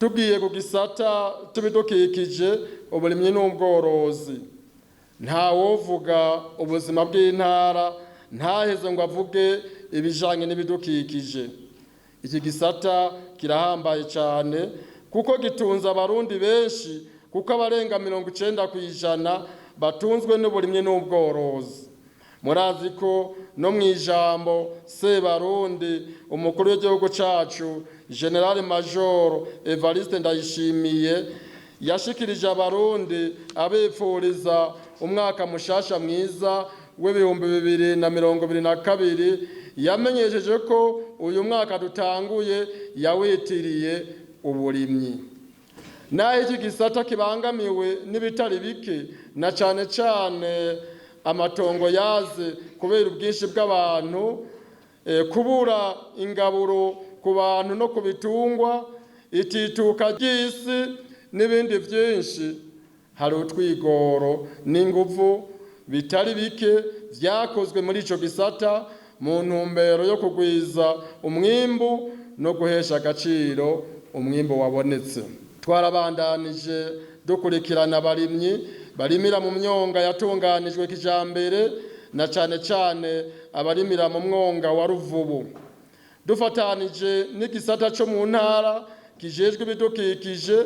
Tugiye ku gisata c'ibidukikije, uburimyi n'ubworozi, ntawovuga ubuzima bw'intara ntaheze ngo avuge ibijanye n'ibidukikije. Iki gisata kirahambaye cyane kuko gitunze Abarundi benshi, kuko abarenga 90% batunzwe n'uburimyi n'ubworozi. Murazi ko no mu ijambo Sebarundi umukuru w'igihugu cacu, Général Major Evariste Ndayishimiye, yashikirije Abarundi abipfuriza umwaka mushasha mwiza w'2022, yamenyesheje ko uyu mwaka dutanguye yawitiriye uburimyi. Naho iki gisata kibangamiwe n'ibitari bike, na cane cane amatongo yaze kubera ubwinshi bw'abantu, kubura ingaburo ku bantu no ku bitungwa, itituka ry'isi n'ibindi byinshi, hari utwigoro n'inguvu bitari bike vyakozwe muri ico gisata mu ntumbero yo kugwiza umwimbu no guhesha agaciro umwimbu wabonetse. Twarabandanije dukurikirana abarimyi barimira mu myonga yatunganijwe kijambere, na cane cane abarimira mu mwonga wa Ruvubu. Dufatanije n'igisata co mu ntara kijejwe ibidukikije,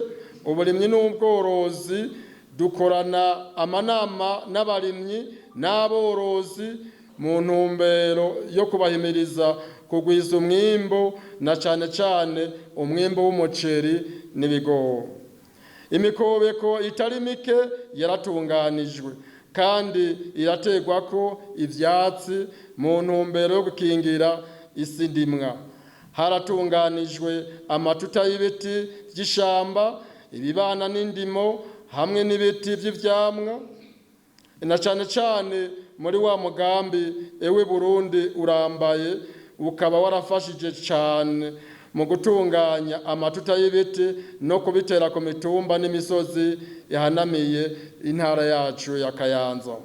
uburimyi n'ubworozi, dukorana amanama n'abarimyi n'aborozi mu ntumbero yo kubahimiriza kugwiza umwimbu, na cane cane umwimbu w'umuceri n'ibigori. Imikobeko itari mike yaratunganijwe kandi irategwako ivyatsi mu ntumbero yo gukingira isi ndimwa. Haratunganijwe amatuta y'ibiti vy'ishamba, ibibana n'indimo hamwe n'ibiti vy'ivyamwa, na cane cane muri wa mugambi "Ewe Burundi Urambaye", ukaba warafashije cane mu gutunganya amatuta y'ibiti no kubitera ku mitumba n'imisozi ihanamiye intara yacu ya Kayanza.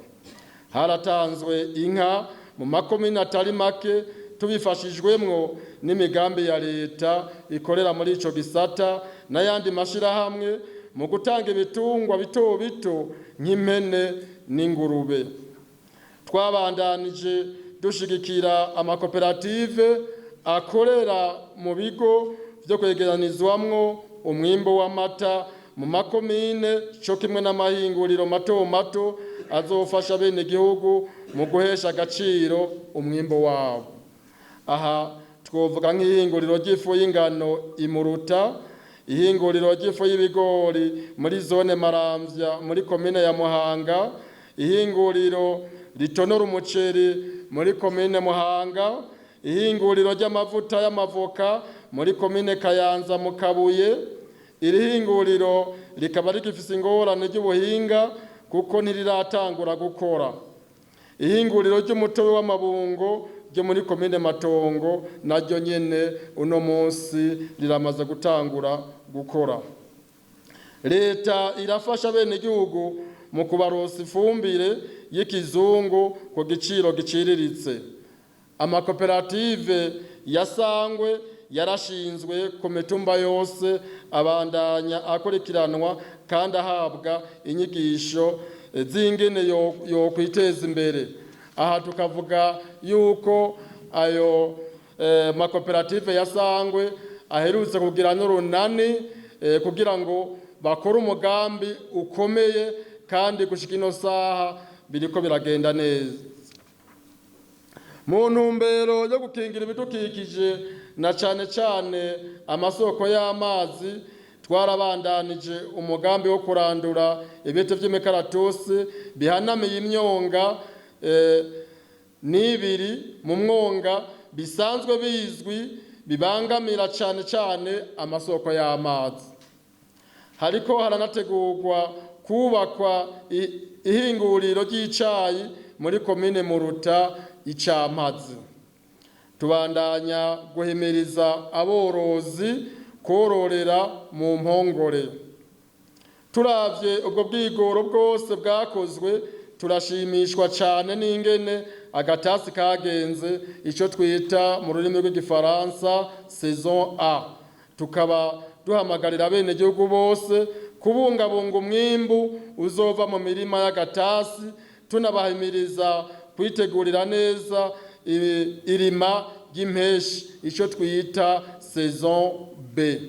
Haratanzwe inka mu makomine atari make tubifashijwemwo n'imigambi ya leta ikorera muri ico gisata n'ayandi mashirahamwe mu gutanga ibitungwa bito bito nk'impene n'ingurube. Twabandanije dushigikira amakoperative akorera mu bigo vyo kwegeranizwamwo umwimbu w'amata mu makomine, co kimwe n'amahinguriro mato mato azofasha bene igihugu mu guhesha agaciro umwimbu wabo. Aha twovuga nk'ihinguriro ry'ifu y'ingano imuruta, ihinguriro ry'ifu y'ibigori muri zone Maramvya muri komine ya Muhanga, ihinguriro ritonora umuceri muri komine Muhanga, ihinguriro ry'amavuta y'amavoka muri komine Kayanza mu Kabuye. Iri hinguriro rikaba rigifise ingorane ry'ubuhinga kuko ntiriratangura gukora. Ihinguriro ry'umutobe w'amabungo ryo muri komine Matongo naryo nyene uno munsi riramaze gutangura gukora. Leta irafasha bene igihugu mu kubaronsa ifumbire y'ikizungu ku giciro giciriritse. Amakoperative yasangwe yarashinzwe ku mitumba yose, abandanya akurikiranwa kandi ahabwa inyigisho z'ingene yo kwiteza imbere. Aha tukavuga yuko ayo makoperative yasangwe aherutse kugira n'urunani kugira ngo bakore umugambi ukomeye, kandi gushika ino saha biriko biragenda neza. Mu ntumbero yo gukingira ibidukikije na cane cane amasoko y'amazi, twarabandanije umugambi wo kurandura ibiti vy'imikaratusi bihanamiye imyonga n'ibiri mu mwonga bisanzwe bizwi bibangamira cane cane amasoko y'amazi. Hariko haranategurwa kubakwa ihinguriro ry'icayi muri komine Muruta Icampazi. Tubandanya guhimiriza aborozi kororera mu mpongore. Turavye ubwo bwigoro bwose bwakozwe, turashimishwa cane n'ingene agatasi kagenze, ico twita mu rurimi rw'Igifaransa saison A, tukaba duhamagariye abenegihugu bose Duhamagarira abenegihugu bose kubungabunga umwimbu uzova mu mirima y'agatasi, tunabahimiriza kwitegurira neza irima ry'impeshi, ico twita saison B.